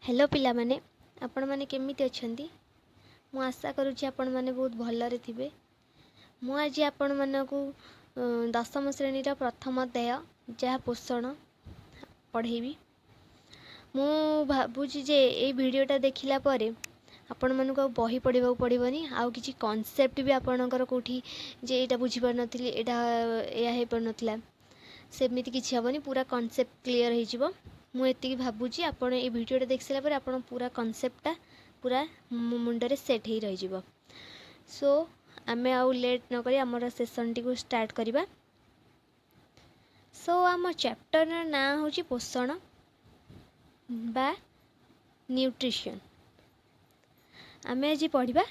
Hello ପିଲାମାନେ, ଆପଣମାନେ କେମିତି ଅଛନ୍ତି? ମୁଁ ଆଶା କରୁଛି ଆପଣମାନେ ବହୁତ ଭଲରେ ଥିବେ। ମୁଁ ଆଜି ଆପଣମାନଙ୍କୁ ଦଶମ ଶ୍ରେଣୀର ପ୍ରଥମ ଅଧ୍ୟାୟ ଯାହା ପୋଷଣ ପଢ଼େଇବି। ମୁଁ ଭାବୁଛି ଯେ ଏଇ ଭିଡ଼ିଓଟା ଦେଖିଲା ପରେ ଆପଣମାନଙ୍କୁ ଆଉ ବହି ପଢ଼ିବାକୁ ପଡ଼ିବନି, ଆଉ କିଛି କନସେପ୍ଟ ବି ଆପଣଙ୍କର କେଉଁଠି ଯେ ଏଇଟା ବୁଝିପାରୁନଥିଲି, ଏଇଟା ଏଇଆ ହେଇପାରୁନଥିଲା, ସେମିତି କିଛି ହେବନି, ପୁରା କନସେପ୍ଟ କ୍ଲିଅର୍ ହେଇଯିବ। ମୁଁ ଏତିକି ଭାବୁଛି ଆପଣ ଏଇ ଭିଡ଼ିଓଟା ଦେଖି ସାରିଲା ପରେ ଆପଣ ପୁରା କନସେପ୍ଟଟା ପୁରା ମୁଣ୍ଡରେ ସେଟ୍ ହେଇ ରହିଯିବ। ସୋ ଆମେ ଆଉ ଲେଟ୍ ନକରି ଆମର ସେସନ୍ଟିକୁ ଷ୍ଟାର୍ଟ କରିବା। ସୋ ଆମ ଚାପ୍ଟରର ନାଁ ହେଉଛି ପୋଷଣ ବା ନ୍ୟୁଟ୍ରିସନ୍। ଆମେ ଆଜି ପଢ଼ିବା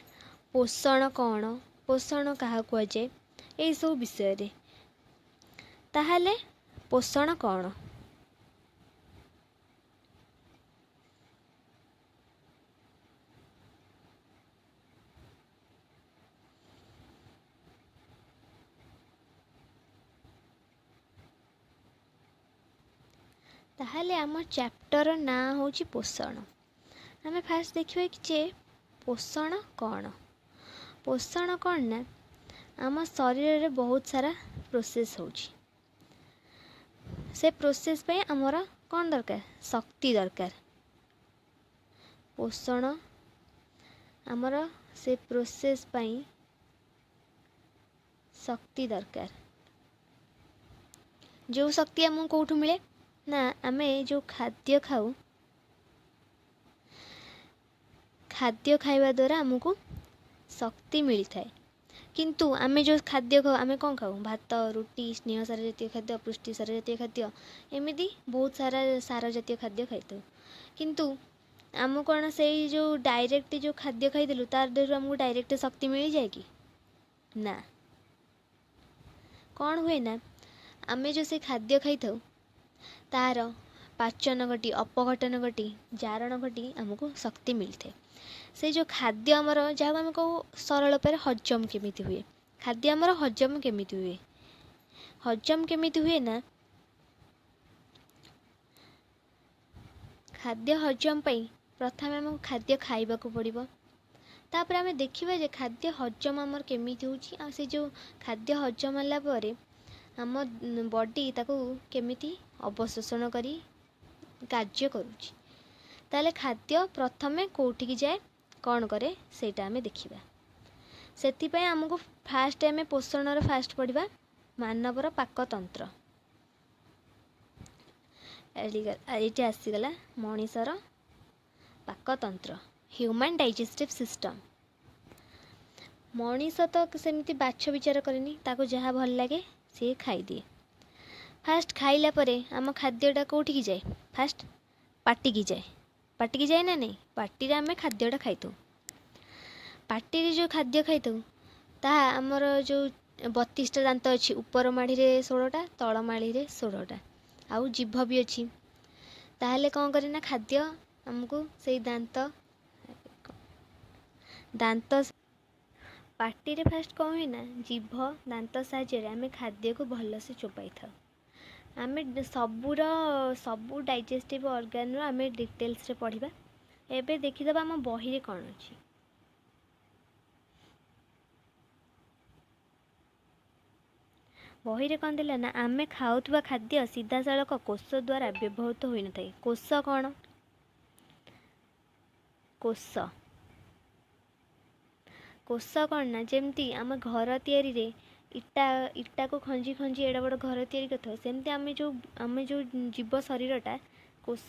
ପୋଷଣ କ'ଣ, ପୋଷଣ କାହାକୁ କୁହାଯାଏ, ଏଇସବୁ ବିଷୟରେ। ତାହେଲେ ପୋଷଣ କ'ଣ? ତାହେଲେ ଆମ ଚାପ୍ଟରର ନାଁ ହେଉଛି ପୋଷଣ। ଆମେ ଫାଷ୍ଟ ଦେଖିବା କି ଯେ ପୋଷଣ କ'ଣ। ପୋଷଣ କ'ଣ ନା ଆମ ଶରୀରରେ ବହୁତ ସାରା ପ୍ରୋସେସ୍ ହେଉଛି, ସେ ପ୍ରୋସେସ୍ ପାଇଁ ଆମର କ'ଣ ଦରକାର? ଶକ୍ତି ଦରକାର। ପୋଷଣ ଆମର ସେ ପ୍ରୋସେସ୍ ପାଇଁ ଶକ୍ତି ଦରକାର। ଯେଉଁ ଶକ୍ତି ଆମକୁ କେଉଁଠୁ ମିଳେ ନା ଆମେ ଯେଉଁ ଖାଦ୍ୟ ଖାଉ, ଖାଦ୍ୟ ଖାଇବା ଦ୍ୱାରା ଆମକୁ ଶକ୍ତି ମିଳିଥାଏ। କିନ୍ତୁ ଆମେ ଯେଉଁ ଖାଦ୍ୟ ଖାଉ, ଆମେ କ'ଣ ଖାଉ? ଭାତ, ରୁଟି, ସ୍ନେହସାର ଜାତୀୟ ଖାଦ୍ୟ, ପୁଷ୍ଟିସାର ଜାତୀୟ ଖାଦ୍ୟ, ଏମିତି ବହୁତ ସାରା ସାର ଜାତୀୟ ଖାଦ୍ୟ ଖାଇଥାଉ। କିନ୍ତୁ ଆମକୁ କ'ଣ ସେଇ ଯେଉଁ ଡାଇରେକ୍ଟ ଯେଉଁ ଖାଦ୍ୟ ଖାଇଦେଲୁ ତା ଦେହରୁ ଆମକୁ ଡାଇରେକ୍ଟ ଶକ୍ତି ମିଳିଯାଏ କି ନା? କ'ଣ ହୁଏ ନା ଆମେ ଯେଉଁ ସେ ଖାଦ୍ୟ ଖାଇଥାଉ ତାର ପାଚନ ଘଟି, ଅପଘଟନ ଘଟି, ଜାରଣ ଘଟି ଆମକୁ ଶକ୍ତି ମିଳିଥାଏ। ସେଇ ଯେଉଁ ଖାଦ୍ୟ ଆମର, ଯାହାକୁ ଆମେ କହୁ ସରଳ ଉପାୟରେ ହଜମ କେମିତି ହୁଏ, ଖାଦ୍ୟ ଆମର ହଜମ କେମିତି ହୁଏ? ହଜମ କେମିତି ହୁଏ ନା ଖାଦ୍ୟ ହଜମ ପାଇଁ ପ୍ରଥମେ ଆମକୁ ଖାଦ୍ୟ ଖାଇବାକୁ ପଡ଼ିବ। ତାପରେ ଆମେ ଦେଖିବା ଯେ ଖାଦ୍ୟ ହଜମ ଆମର କେମିତି ହେଉଛି, ଆଉ ସେ ଯେଉଁ ଖାଦ୍ୟ ହଜମ ହେଲା ପରେ ଆମ ବଡି ତାକୁ କେମିତି ଅବଶୋଷଣ କରି କାର୍ଯ୍ୟ କରୁଛି। ତାହେଲେ ଖାଦ୍ୟ ପ୍ରଥମେ କେଉଁଠିକି ଯାଏ, କ'ଣ କରେ, ସେଇଟା ଆମେ ଦେଖିବା। ସେଥିପାଇଁ ଆମକୁ ଫାଷ୍ଟ ଆମେ ପୋଷଣର ଫାଷ୍ଟ ପଢ଼ିବା ମାନବର ପାକତନ୍ତ୍ର। ଏଇଠି ଆସିଗଲା ମଣିଷର ପାକତନ୍ତ୍ର, ହ୍ୟୁମାନ୍ ଡାଇଜେଷ୍ଟିଭ୍ ସିଷ୍ଟମ୍। ମଣିଷ ତ ସେମିତି ବାଛ ବିଚାର କରେନି, ତାକୁ ଯାହା ଭଲ ଲାଗେ ସିଏ ଖାଇଦିଏ। ଫାଷ୍ଟ ଖାଇଲା ପରେ ଆମ ଖାଦ୍ୟଟା କେଉଁଠିକି ଯାଏ? ଫାଷ୍ଟ ପାଟିକି ଯାଏ। ପାଟିକି ଯାଏ ନା ନାଇଁ? ପାଟିରେ ଆମେ ଖାଦ୍ୟଟା ଖାଇଥାଉ। ପାଟିରେ ଯେଉଁ ଖାଦ୍ୟ ଖାଇଥାଉ ତାହା ଆମର ଯେଉଁ 32ଟା ଦାନ୍ତ ଅଛି, ଉପର ମାଢ଼ିରେ 16ଟା, ତଳ ମାଢ଼ିରେ 16ଟା, ଆଉ ଜିଭ ବି ଅଛି। ତାହେଲେ କ'ଣ କରେ ନା ଖାଦ୍ୟ ଆମକୁ ସେଇ ଦାନ୍ତ ଦାନ୍ତ ପାଟିରେ ଫାଷ୍ଟ କ'ଣ ହୁଏ ନା ଜିଭ ଦାନ୍ତ ସାହାଯ୍ୟରେ ଆମେ ଖାଦ୍ୟକୁ ଭଲସେ ଚୋବାଇଥାଉ। ଆମେ ସବୁ ଡାଇଜେଷ୍ଟିଭ୍ ଅର୍ଗାନର ଆମେ ଡିଟେଲ୍ସରେ ପଢ଼ିବା। ଏବେ ଦେଖିଦେବା ଆମ ବହିରେ କ'ଣ ଅଛି। ବହିରେ କ'ଣ ଥିଲା ନା ଆମେ ଖାଉଥିବା ଖାଦ୍ୟ ସିଧାସଳଖ କୋଷ ଦ୍ୱାରା ବ୍ୟବହୃତ ହୋଇନଥାଏ। କୋଷ କ'ଣ? କୋଷ କୋଷ କ'ଣ ନା ଯେମିତି ଆମ ଘର ତିଆରିରେ ଇଟାକୁ ଖଞ୍ଜି ଖଞ୍ଜି ଏଡ଼େ ବଡ଼ ଘର ତିଆରି କରିଥାଉ, ସେମିତି ଆମେ ଯେଉଁ ଜୀବ ଶରୀରଟା କୋଷ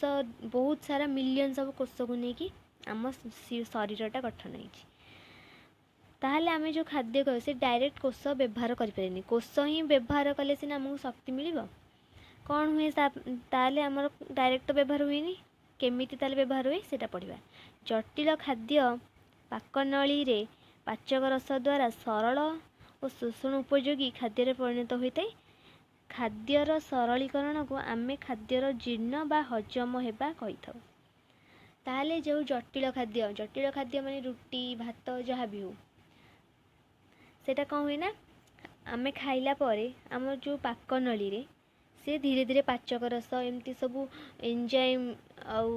ବହୁତ ସାରା ମିଲିୟନ୍ ସବୁ କୋଷକୁ ନେଇକି ଆମ ଶରୀରଟା ଗଠନ ହେଇଛି। ତାହେଲେ ଆମେ ଯେଉଁ ଖାଦ୍ୟ ଖାଉ ସେ ଡାଇରେକ୍ଟ କୋଷ ବ୍ୟବହାର କରିପାରେନି। କୋଷ ହିଁ ବ୍ୟବହାର କଲେ ସିନା ଆମକୁ ଶକ୍ତି ମିଳିବ। କ'ଣ ହୁଏ ତାହେଲେ ଆମର ଡାଇରେକ୍ଟ ବ୍ୟବହାର ହୁଏନି, କେମିତି ତାହେଲେ ବ୍ୟବହାର ହୁଏ ସେଇଟା ପଢ଼ିବା। ଜଟିଳ ଖାଦ୍ୟ ପାକନଳୀରେ ପାଚକ ରସ ଦ୍ୱାରା ସରଳ ଓ ଶୋଷଣ ଉପଯୋଗୀ ଖାଦ୍ୟରେ ପରିଣତ ହୋଇଥାଏ। ଖାଦ୍ୟର ସରଳୀକରଣକୁ ଆମେ ଖାଦ୍ୟର ଜୀର୍ଣ୍ଣ ବା ହଜମ ହେବା କହିଥାଉ। ତାହେଲେ ଯେଉଁ ଜଟିଳ ଖାଦ୍ୟ, ଜଟିଳ ଖାଦ୍ୟ ମାନେ ରୁଟି, ଭାତ ଯାହା ବି ହେଉ, ସେଇଟା କ'ଣ ହୁଏ ନା ଆମେ ଖାଇଲା ପରେ ଆମର ଯେଉଁ ପାକନଳୀରେ ସେ ଧୀରେ ଧୀରେ ପାଚକ ରସ ଏମିତି ସବୁ ଏନଜାଇମ୍ ଆଉ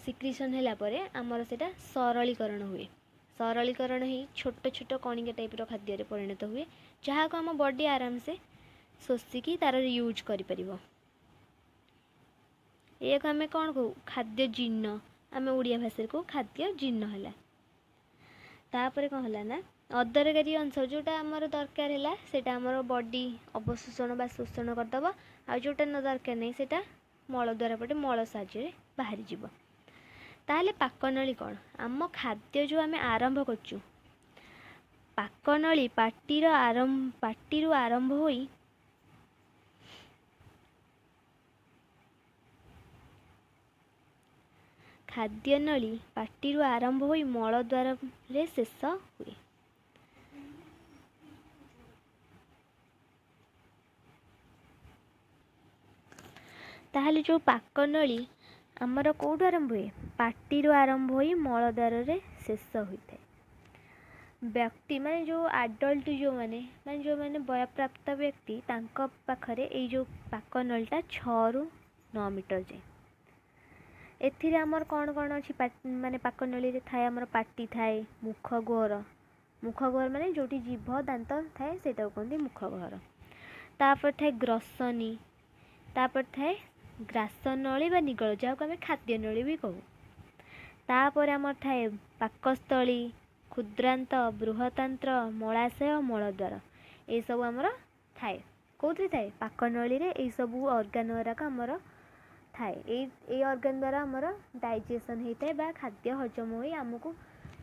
ସିକ୍ରିସନ୍ ହେଲା ପରେ ଆମର ସେଇଟା ସରଳୀକରଣ ହୁଏ। ସରଳୀକରଣ ହେଇ ଛୋଟ ଛୋଟ କଣିକା ଟାଇପ୍ର ଖାଦ୍ୟରେ ପରିଣତ ହୁଏ, ଯାହାକୁ ଆମ ବଡି ଆରାମସେ ଶୋଷିକି ତାର ୟୁଜ୍ କରିପାରିବ। ଏହାକୁ ଆମେ କ'ଣ କହୁ? ଖାଦ୍ୟ ଜୀର୍ଣ୍ଣ। ଆମେ ଓଡ଼ିଆ ଭାଷାରେ କହୁ ଖାଦ୍ୟ ଜୀର୍ଣ୍ଣ ହେଲା। ତାପରେ କ'ଣ ହେଲା ନା, ଅଦରକାରୀ ଅଂଶ ଯେଉଁଟା ଆମର ଦରକାର ହେଲା ସେଇଟା ଆମର ବଡି ଅବଶୋଷଣ ବା ଶୋଷଣ କରିଦେବ, ଆଉ ଯେଉଁଟା ନ ଦରକାର ନାହିଁ ସେଇଟା ମଳଦ୍ୱାର ପଟେ ମଳ ସାହାଯ୍ୟରେ ବାହାରିଯିବ। ତାହେଲେ ପାକନଳୀ କ'ଣ? ଆମ ଖାଦ୍ୟ ଯେଉଁ ଆମେ ଆରମ୍ଭ କରୁଛୁ, ପାକନଳୀ ପାଟିରୁ ଆରମ୍ଭ ହୋଇ ଖାଦ୍ୟନଳୀ ପାଟିରୁ ଆରମ୍ଭ ହୋଇ ମଳଦ୍ୱାରରେ ଶେଷ ହୁଏ। ତାହେଲେ ଯେଉଁ ପାକନଳୀ ଆମର କେଉଁଠୁ ଆରମ୍ଭ ହୁଏ? ପାଟିରୁ ଆରମ୍ଭ ହୋଇ ମଳଦ୍ୱାରରେ ଶେଷ ହୋଇଥାଏ। ବ୍ୟକ୍ତି ମାନେ ଯେଉଁ ଆଡଲ୍ଟ, ଯେଉଁମାନେ ମାନେ ଯେଉଁମାନେ ବୟପ୍ରାପ୍ତ ବ୍ୟକ୍ତି, ତାଙ୍କ ପାଖରେ ଏଇ ଯେଉଁ ପାକନଳୀଟା 6ରୁ 9 ମିଟର ଯାଏ। ଏଥିରେ ଆମର କ'ଣ କ'ଣ ଅଛି? ମାନେ ପାକନଳୀରେ ଥାଏ ଆମର ପାଟି ଥାଏ, ମୁଖ ଗହ୍ୱର। ମୁଖ ଗହ୍ୱର ମାନେ ଯେଉଁଠି ଜିଭ ଦାନ୍ତ ଥାଏ ସେଇଟାକୁ କୁହନ୍ତି ମୁଖ ଗହ୍ୱର। ତାପରେ ଥାଏ ଗ୍ରସନୀ, ତାପରେ ଥାଏ ଗ୍ରାସନଳୀ ବା ନିଗଳ, ଯାହାକୁ ଆମେ ଖାଦ୍ୟନଳୀ ବି କହୁ। ତାପରେ ଆମର ଥାଏ ପାକସ୍ଥଳୀ, କ୍ଷୁଦ୍ରାନ୍ତ, ବୃହତାନ୍ତ୍ର, ମଳାଶୟ, ମଳଦ୍ୱାର। ଏଇସବୁ ଆମର ଥାଏ। କେଉଁଥିରେ ଥାଏ? ପାକନଳୀରେ। ଏଇସବୁ ଅର୍ଗାନ ଗୁଡ଼ାକ ଆମର ଥାଏ। ଏଇ ଅର୍ଗାନ ଦ୍ୱାରା ଆମର ଡାଇଜେସନ୍ ହେଇଥାଏ ବା ଖାଦ୍ୟ ହଜମ ହୋଇ ଆମକୁ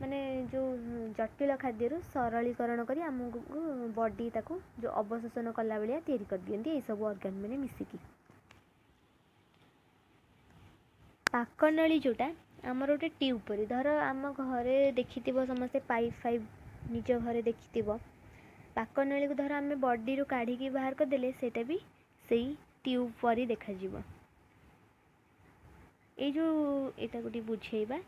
ମାନେ ଯେଉଁ ଜଟିଳ ଖାଦ୍ୟରୁ ସରଳୀକରଣ କରି ଆମକୁ ବଡି ତାକୁ ଯେଉଁ ଅବଶୋଷଣ କଲା ଭଳିଆ ତିଆରି କରିଦିଅନ୍ତି ଏଇସବୁ ଅର୍ଗାନ ମାନେ ମିଶିକି। ପାକନଳୀ ଯେଉଁଟା ଆମର ଗୋଟେ ଟ୍ୟୁବ୍ ପରି, ଧର ଆମ ଘରେ ଦେଖିଥିବ ସମସ୍ତେ ପାଇପ୍ ଫାଇପ୍ ନିଜ ଘରେ ଦେଖିଥିବ। ପାକନଳୀକୁ ଧର ଆମେ ବଡ଼ିରୁ କାଢ଼ିକି ବାହାର କରିଦେଲେ ସେଇଟା ବି ସେଇ ଟ୍ୟୁବ୍ ପରି ଦେଖାଯିବ। ଏଇ ଯେଉଁ ଏଇଟାକୁ ଟିକେ ବୁଝେଇବା।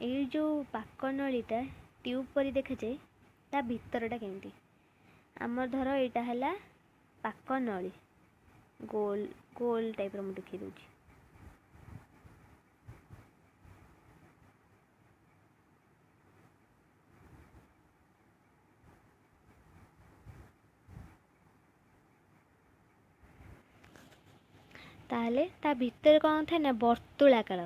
ଏଇ ଯେଉଁ ପାକନଳୀଟା ଟ୍ୟୁବ୍ ପରି ଦେଖାଯାଏ, ତା ଭିତରଟା କେମିତି? ଆମର ଧର ଏଇଟା ହେଲା ପାକନଳୀ, ଗୋଲ ଗୋଲ ଟାଇପ୍ର ମୁଁ ଦେଖେଇ ଦେଉଛି। ତାହେଲେ ତା ଭିତରେ କ'ଣ ଥାଏ ନା ବର୍ତ୍ତୁଳାକାର,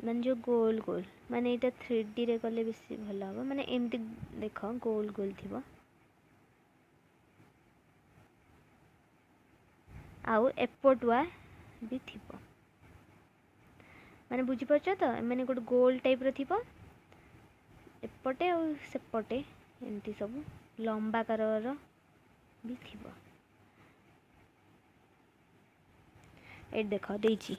ମାନେ ଯେଉଁ ଗୋଲ ଗୋଲ, ମାନେ ଏଇଟା 3Dରେ କଲେ ବେଶୀ ଭଲ ହେବ। ମାନେ ଏମିତି ଦେଖ ଗୋଲ ଗୋଲ ଥିବ, ଆଉ ଏପଟୁଆ ବି ଥିବ। ମାନେ ବୁଝିପାରୁଛ ତ? ମାନେ ଗୋଟେ ଗୋଲ ଟାଇପ୍ର ଥିବ ଏପଟେ ଆଉ ସେପଟେ ଏମିତି ସବୁ ଲମ୍ବାକାରର ବି ଥିବ। ଏଇଠି ଦେଖ ଦେଇଛି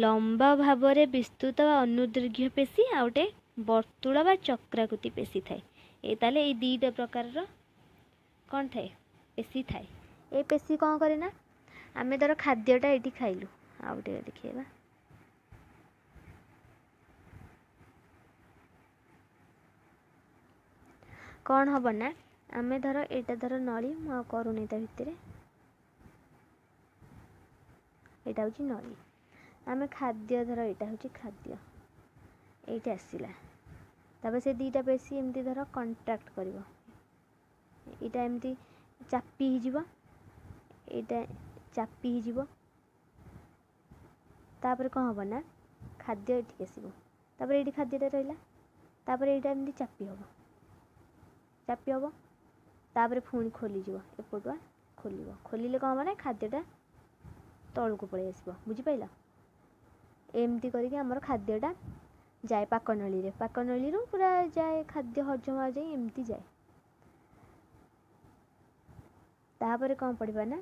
ଲମ୍ବା ଭାବରେ ବିସ୍ତୃତ ବା ଅନୁଦୈର୍ଘ୍ୟ ପେଶୀ, ଆଉ ଗୋଟେ ବର୍ତ୍ତୁଳ ବା ଚକ୍ରାକୃତି ପେଶୀ ଥାଏ। ଏ ତାହେଲେ ଏଇ ଦୁଇଟା ପ୍ରକାରର କ'ଣ ଥାଏ? ପେଶୀ ଥାଏ। ଏ ପେଶୀ କ'ଣ କରେ ନା, ଆମେ ଧର ଖାଦ୍ୟଟା ଏଇଠି ଖାଇଲୁ, ଆଉ ଟିକେ ଦେଖେଇବା। କ'ଣ ହେବ ନା, ଆମେ ଧର ଏଇଟା ଧର ନଳୀ, ମୁଁ ଆଉ କରୁନି ତା ଭିତରେ, ଏଇଟା ହେଉଛି ନଳୀ। ଆମେ ଖାଦ୍ୟ ଧର ଏଇଟା ହେଉଛି ଖାଦ୍ୟ, ଏଇଠି ଆସିଲା, ତାପରେ ସେ ଦୁଇଟା ପେଶୀ ଏମିତି ଧର କଣ୍ଟ୍ରାକ୍ଟ କରିବ, ଏଇଟା ଏମିତି ଚାପି ହେଇଯିବ, ଏଇଟା ଚାପି ହେଇଯିବ। ତାପରେ କ'ଣ ହେବ ନା, ଖାଦ୍ୟ ଏଠିକି ଆସିବ, ତାପରେ ଏଇଠି ଖାଦ୍ୟଟା ରହିଲା, ତାପରେ ଏଇଟା ଏମିତି ଚାପି ହେବ, ଚାପି ହେବ, ତାପରେ ପୁଣି ଖୋଲିଯିବ, ଏପଟୁଆ ଖୋଲିବ। ଖୋଲିଲେ କ'ଣ ହେବ ନା, ଖାଦ୍ୟଟା ତଳକୁ ପଳେଇ ଆସିବ। ବୁଝିପାରିଲ? ଏମିତି କରିକି ଆମର ଖାଦ୍ୟଟା ଯାଏ ପାକନଳୀରେ, ପାକନଳୀରୁ ପୁରା ଯାଏ ଖାଦ୍ୟ ହଜମ ଯାଏ, ଏମିତି ଯାଏ। ତାପରେ କ'ଣ ପଢ଼ିବା ନା,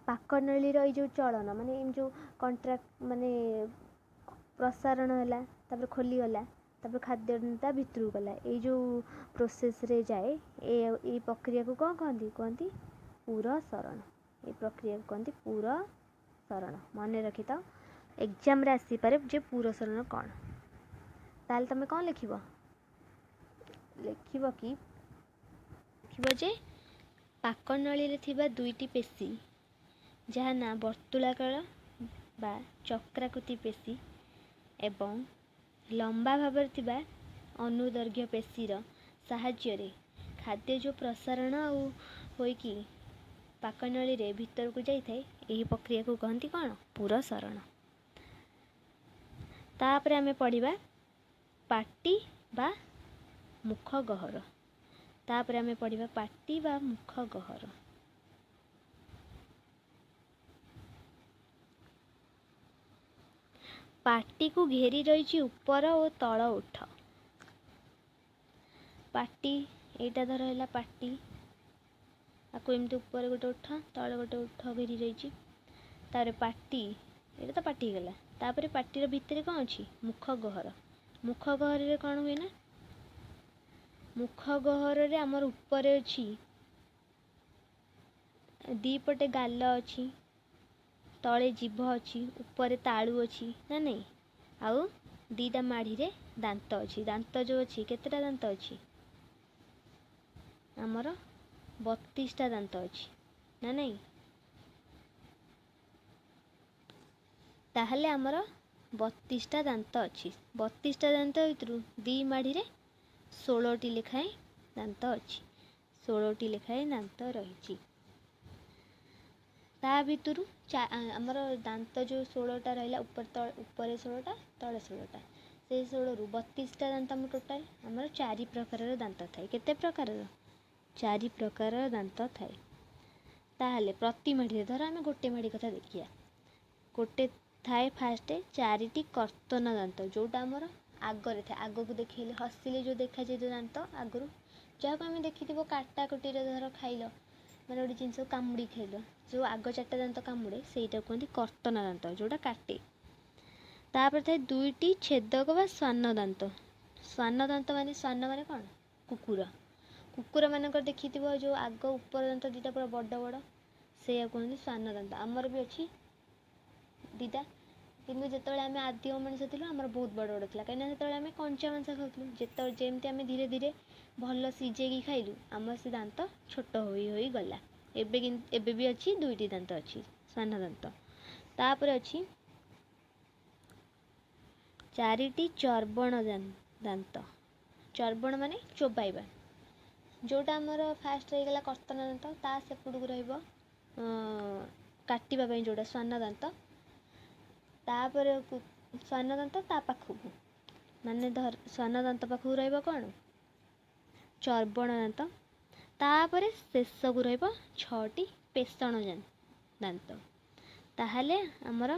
ପାକନଳୀର ଏଇ ଯେଉଁ ଚଳନ, ମାନେ ଏଇ ଯେଉଁ କଣ୍ଟ୍ରାକ୍ଟ, ମାନେ ପ୍ରସାରଣ ହେଲା, ତାପରେ ଖୋଲିଗଲା, ତାପରେ ଖାଦ୍ୟଟା ଭିତରକୁ ଗଲା, ଏଇ ଯେଉଁ ପ୍ରୋସେସ୍ରେ ଯାଏ, ଏଇ ପ୍ରକ୍ରିୟାକୁ କ'ଣ କହନ୍ତି? କୁହନ୍ତି ପୁରସରଣ। ଏଇ ପ୍ରକ୍ରିୟାକୁ କୁହନ୍ତି ପୁରସରଣ। ମନେ ରଖିଥାଅ, ଏକ୍ଜାମ୍ରେ ଆସିପାରେ ଯେ ପୁରସରଣ କ'ଣ। ତାହେଲେ ତୁମେ କ'ଣ ଲେଖିବ? ଲେଖିବ କି, ଲେଖିବ ଯେ ପାକନଳୀରେ ଥିବା ଦୁଇଟି ପେଶୀ ଯାହା ନା ବର୍ତ୍ତୁଳାକାର ବା ଚକ୍ରାକୃତି ପେଶୀ ଏବଂ ଲମ୍ବା ଭାବରେ ଥିବା ଅନୁଦୈର୍ଘ୍ୟ ପେଶୀର ସାହାଯ୍ୟରେ ଖାଦ୍ୟ ଯେଉଁ ପ୍ରସାରଣ ଆଉ ହୋଇକି ପାକନଳୀରେ ଭିତରକୁ ଯାଇଥାଏ, ଏହି ପ୍ରକ୍ରିୟାକୁ କହନ୍ତି କ'ଣ? ପୁରସରଣ। ତାପରେ ଆମେ ପଢ଼ିବା ପାଟି ବା ମୁଖ ଗହ୍ୱର। ତାପରେ ଆମେ ପଢ଼ିବା ପାଟି ବା ମୁଖ ଗହ୍ୱର। ପାଟିକୁ ଘେରି ରହିଛି ଉପର ଓ ତଳ ଓଠ। ପାଟି ଏଇଟା ଧର ହେଲା ପାଟି, ଆକୁ ଏମିତି ଉପରେ ଗୋଟେ ଓଠ, ତଳେ ଗୋଟେ ଓଠ ଘେରି ରହିଛି। ତାପରେ ପାଟି, ଏଇଟା ତ ପାଟି ହେଇଗଲା। ତାପରେ ପାଟିର ଭିତରେ କ'ଣ ଅଛି? ମୁଖ ଗହ୍ୱର। ମୁଖ ଗହ୍ୱରରେ କ'ଣ ହୁଏ ନା, ମୁଖ ଗହ୍ୱରରେ ଆମର ଉପରେ ଅଛି ଦୁଇ ପଟେ ଗାଲ ଅଛି, ତଳେ ଜିଭ ଅଛି, ଉପରେ ତାଳୁ ଅଛି ନା ନାଇଁ, ଆଉ ଦୁଇଟା ମାଢ଼ିରେ ଦାନ୍ତ ଅଛି। ଦାନ୍ତ ଯେଉଁ ଅଛି, କେତେଟା ଦାନ୍ତ ଅଛି? ଆମର 32ଟା ଦାନ୍ତ ଅଛି ନା ନାଇଁ? ତାହେଲେ ଆମର 32ଟା ଦାନ୍ତ ଅଛି। 32ଟା ଦାନ୍ତ ଭିତରୁ ଦୁଇ ମାଢ଼ିରେ 16ଟି ଲେଖାଏଁ ଦାନ୍ତ ଅଛି, 16ଟି ଲେଖାଏଁ ଦାନ୍ତ ରହିଛି। ତା ଭିତରୁ ଆମର ଦାନ୍ତ ଯେଉଁ 16ଟା ରହିଲା, ଉପରେ ତଳେ, ଉପରେ 16ଟା, ତଳେ 16ଟା, ସେଇ 16ରୁ 32ଟା ଦାନ୍ତ ଆମ ଟୋଟାଲ୍। ଆମର 4 ପ୍ରକାରର ଦାନ୍ତ ଥାଏ। କେତେ ପ୍ରକାରର? 4 ପ୍ରକାରର ଦାନ୍ତ ଥାଏ। ତାହେଲେ ପ୍ରତି ମାଢ଼ିରେ ଧର ଆମେ ଗୋଟେ ମାଢ଼ି କଥା ଦେଖିବା, ଗୋଟେ ଥାଏ ଫାଷ୍ଟ 4ଟି କର୍ତ୍ତନ ଦାନ୍ତ, ଯେଉଁଟା ଆମର ଆଗରେ ଥାଏ, ଆଗକୁ ଦେଖେଇଲେ ହସିଲେ ଯେଉଁ ଦେଖାଯାଏ ଯେଉଁ ଦାନ୍ତ ଆଗରୁ, ଯାହାକୁ ଆମେ ଦେଖିଥିବ କାଟାକୁଟିରେ ଧର ଖାଇଲ, ମାନେ ଗୋଟେ ଜିନିଷ କାମୁଡ଼ି ଖାଇଲ, ଯେଉଁ ଆଗ 4ଟା ଦାନ୍ତ କାମୁଡ଼େ ସେଇଟାକୁ କୁହନ୍ତି କର୍ତ୍ତନ ଦାନ୍ତ, ଯେଉଁଟା କାଟେ। ତାପରେ ଥାଏ 2ଟି ଛେଦକ ବା ଶ୍ୱାନ ଦାନ୍ତ। ଶ୍ୱାନ ଦାନ୍ତ ମାନେ, ଶ୍ୱାନ ମାନେ କ'ଣ? କୁକୁର। କୁକୁରମାନଙ୍କର ଦେଖିଥିବ ଯେଉଁ ଆଗ ଉପର ଦାନ୍ତ 2ଟା ପୁରା ବଡ଼ ବଡ଼, ସେଇଆ କୁହନ୍ତି ଶ୍ୱାନ ଦାନ୍ତ। ଆମର ବି ଅଛି 2ଟା, କିନ୍ତୁ ଯେତେବେଳେ ଆମେ ଆଦିମ ମଣିଷ ଥିଲୁ ଆମର ବହୁତ ବଡ଼ ବଡ଼ ଥିଲା, କାହିଁକିନା ସେତେବେଳେ ଆମେ କଞ୍ଚା ମାଂସ ଖାଉଥିଲୁ। ଯେତେବେଳେ ଯେମିତି ଆମେ ଧୀରେ ଧୀରେ ଭଲ ସିଝେଇକି ଖାଇଲୁ, ଆମର ସେ ଦାନ୍ତ ଛୋଟ ହୋଇ ହୋଇ ଗଲା। ଏବେ ଏବେ ବି ଅଛି 2ଟି ଦାନ୍ତ ଅଛି ଶ୍ୱାନ ଦାନ୍ତ। ତାପରେ ଅଛି 4ଟି ଚର୍ବଣ ଦାନ୍ତ। ଚର୍ବଣ ମାନେ ଚୋବାଇବା, ଯେଉଁଟା ଆମର ଫାଷ୍ଟ ରହିଗଲା କର୍ତ୍ତନ ଦାନ୍ତ, ତା ସେପଟକୁ ରହିବ କାଟିବା ପାଇଁ ଯେଉଁଟା ଶ୍ୱାନ ଦାନ୍ତ, ତାପରେ ଶ୍ୱାନ ଦାନ୍ତ ତା ପାଖକୁ, ମାନେ ଧର ଶ୍ୱାନ ଦାନ୍ତ ପାଖକୁ ରହିବ କ'ଣ? ଚର୍ବଣ ଦାନ୍ତ। ତାପରେ ଶେଷକୁ ରହିବ 6ଟି ପେଷଣ ଦାନ୍ତ। ତାହେଲେ ଆମର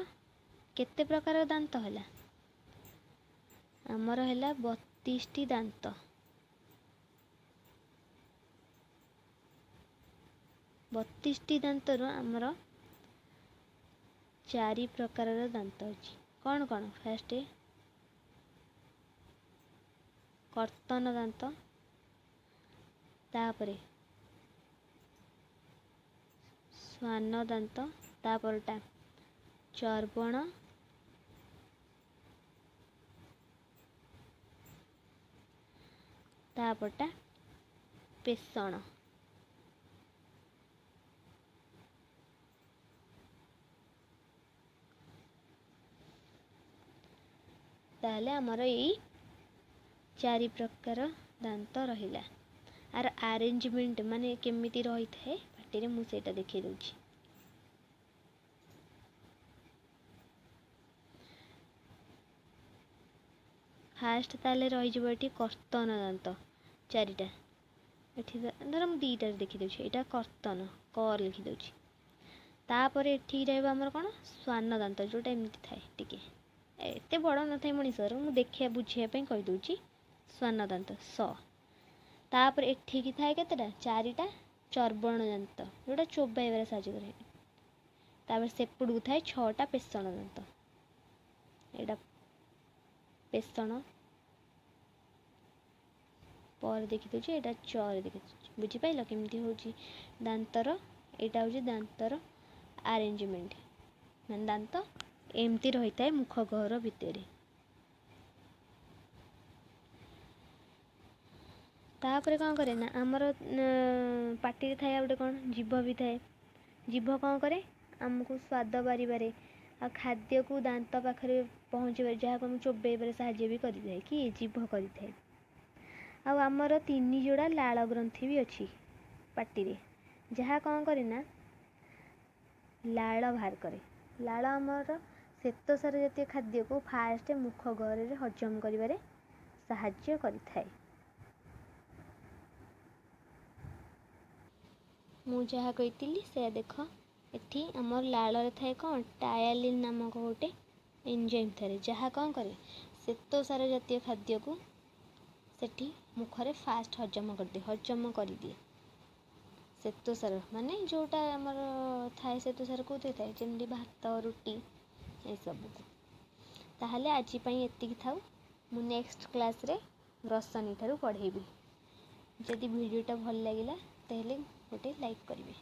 କେତେ ପ୍ରକାର ଦାନ୍ତ ହେଲା? ଆମର ହେଲା 32ଟି ଦାନ୍ତ। 32ଟି ଦାନ୍ତରୁ ଆମର 4 ପ୍ରକାରର ଦାନ୍ତ ଅଛି। କ'ଣ କ'ଣ? ଫାଷ୍ଟ କର୍ତ୍ତନ ଦାନ୍ତ, ତାପରେ ଶ୍ୱାନ ଦାନ୍ତ, ତାପରଟା ଚର୍ବଣ, ତାପରଟା ପେଷଣ। ତାହେଲେ ଆମର ଏଇ 4 ପ୍ରକାର ଦାନ୍ତ ରହିଲା। ଆର ଆରେଞ୍ଜମେଣ୍ଟ ମାନେ କେମିତି ରହିଥାଏ ପାଟିରେ ମୁଁ ସେଇଟା ଦେଖେଇ ଦେଉଛି। ଫାଷ୍ଟ ତାହେଲେ ରହିଯିବ ଏଠି କର୍ତ୍ତନ ଦାନ୍ତ 4ଟା, ଏଠି ଧର ମୁଁ 2ଟାରେ ଦେଖିଦେଉଛି, ଏଇଟା କର୍ତ୍ତନ କ ଲେଖିଦେଉଛି। ତାପରେ ଏଠିକି ରହିବ ଆମର କ'ଣ? ଶ୍ୱାନ ଦାନ୍ତ, ଯେଉଁଟା ଏମିତି ଥାଏ ଟିକେ, ଏତେ ବଡ଼ ନଥାଏ ମଣିଷର, ମୁଁ ଦେଖିବା ବୁଝିବା ପାଇଁ କହିଦେଉଛି, ଶ୍ୱାନ ଦାନ୍ତ ସ। ତାପରେ ଏଠିକି ଥାଏ କେତେଟା? 4ଟା ଚର୍ବଣ ଦାନ୍ତ, ଯେଉଁଟା ଚୋବାଇବାରେ ସାହାଯ୍ୟ କରେ। ତାପରେ ସେପଟକୁ ଥାଏ 6ଟା ପେଷଣ ଦାନ୍ତ, ଏଇଟା ପେଷଣ ପରେ ଦେଖିଦେଉଛି, ଏଇଟା ଚରେ ଦେଖିଦେଉଛି। ବୁଝିପାରିଲ କେମିତି ହେଉଛି ଦାନ୍ତର? ଏଇଟା ହେଉଛି ଦାନ୍ତର ଆରେଞ୍ଜମେଣ୍ଟ, ମାନେ ଦାନ୍ତ ଏମିତି ରହିଥାଏ ମୁଖ ଗହ୍ୱର ଭିତରେ। ତାପରେ କ'ଣ କରେ ନା ଆମର ପାଟିରେ ଥାଏ ଆଉ ଗୋଟେ କ'ଣ? ଜିଭ ବି ଥାଏ। ଜିଭ କ'ଣ କରେ? ଆମକୁ ସ୍ୱାଦ ବାରିବାରେ ଆଉ ଖାଦ୍ୟକୁ ଦାନ୍ତ ପାଖରେ ପହଞ୍ଚିବାରେ, ଯାହାକୁ ଆମେ ଚୋବେଇବାରେ ସାହାଯ୍ୟ ବି କରିଥାଏ କି ଜିଭ କରିଥାଏ। ଆଉ ଆମର 3 ଯୋଡ଼ା ଲାଳ ଗ୍ରନ୍ଥି ବି ଅଛି ପାଟିରେ, ଯାହା କ'ଣ କରେ ନା ଲାଳ ବାହାର କରେ। ଲାଳ ଆମର ଶ୍ଵେତସାର ଜାତୀୟ ଖାଦ୍ୟକୁ ଫାଷ୍ଟ ମୁଖ ଗହ୍ୱରରେ ହଜମ କରିବାରେ ସାହାଯ୍ୟ କରିଥାଏ। ମୁଁ ଯାହା କହିଥିଲି ସେୟା ଦେଖ। ଏଠି ଆମର ଲାଳରେ ଥାଏ କ'ଣ ଟାୟାଲିନ୍ ନାମକ ଗୋଟେ ଏନଜାଇମ୍ ଥାଏ, ଯାହା କ'ଣ କରେ ଶ୍ଵେତସାର ଜାତୀୟ ଖାଦ୍ୟକୁ ସେଠି ମୁଖରେ ଫାଷ୍ଟ ହଜମ କରିଦିଏ। ଶ୍ଵେତସାର ମାନେ ଯେଉଁଟା ଆମର ଥାଏ, ଶ୍ଵେତସାର କେଉଁଥିରେ ଥାଏ, ଯେମିତି ଭାତ, ରୁଟି ଏସବୁକୁ। ତାହେଲେ ଆଜି ପାଇଁ ଏତିକି ଥାଉ। ମୁଁ ନେକ୍ସଟ କ୍ଲାସ୍ରେ ଗ୍ରସନୀ ଠାରୁ ପଢ଼େଇବି। ଯଦି ଭିଡ଼ିଓଟା ଭଲ ଲାଗିଲା ତାହେଲେ ଗୋଟେ ଲାଇକ୍ କରିବେ।